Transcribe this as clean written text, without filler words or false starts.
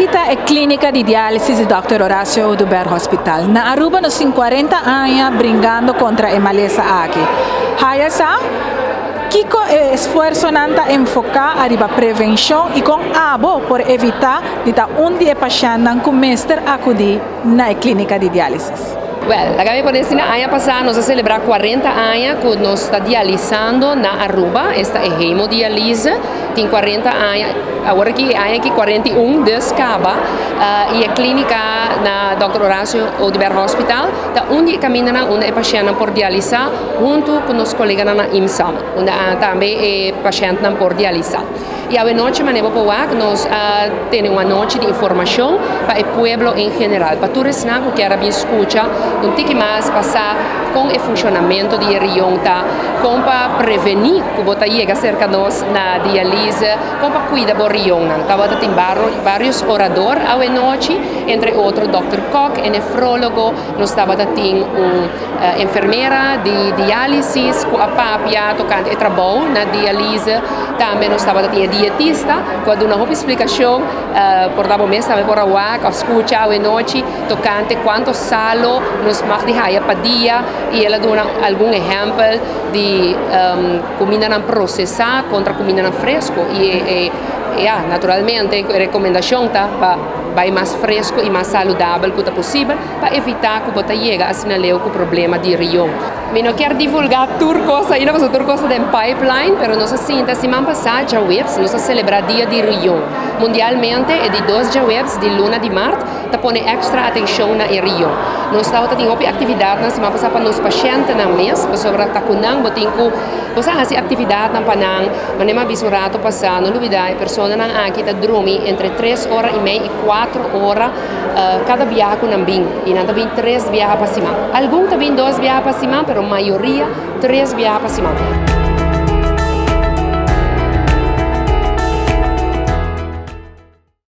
Aki ta e clinica di dialisis di Dòkter Horacio Oduber Hospital. Na Aruba nos tin 40 aña bringando contra e malesa aki. Haya sa kico e esfuerzonan ta enfoca ariba prevencion y con abo por evita di ta un di e pashentnan cu mester acudi na e clinica di dialisis. Well, laga mi por decir, aña pasa nos a celebra 40 aña cu nos ta dialisando na Aruba, esta e hemodialyse, tin 40 aña, awor aki aña aki 41 dus caba, y e clinica na Dr. Horacio Oduber Hospital ta un di e camindanan unda e pashentnan por dialisa hunto cu nos coleganan na IMSAM, unda tambe e pashentnan por dialisa. Y anochi, manera bo por wak, nos a tene un anochi di informacion pa e pueblo en general, pa tur esnan cu kier bin scucha un tiki mas pasa con e funcionamento di rion ta, con pa preveni cu bo ta yega cerca nos na dialyse, con pa cuida bo rionnan. Tabata tin varios orador anochi, entre otro Dr. Koch, e nefrologo, nos tabata tin un enfermera di dialisis cu a papia tocante e trabou na dialyse, tambe nos tabata tin dietista cu a duna hopi explicacion, por ta bo mes tambe por a wak of scucha anochi tocante cuanto salo nos mag di haya pa dia, y el a duna algun ehempel di cumindanan procesa contra cumindanan fresco y ja, naturalmente recomendacion ta pa bay mas fresco y mas saludabel cu ta posibel pa evita cu bo ta yega asina leu cu problema di rion. Mi no kier divulga tur cos ainda, pasobra tur cos ta den pipeline, pero nos a sinta siman pasa diahuebs, nos a celebra Dia di Rion. Mundialmente, e di dos diahuebs di luna di maart, ta pone extra atencion na e rion. Nos tabatin hopi actividadnan siman pasa pa nos pacientenan mes, pasobra ta cu nan bo tin cu bo sa haci actividadnan pa nan, manera mi a bisa un rato pasa, no lubida e personanan aki ta drumi entre 3 ora y mei y 4 ora cada biaha cu nan bin. Y nan ta bin tres biaha pa siman. Algun ta bin dos biaha pa siman, pero mayoria tres biaha pa siman.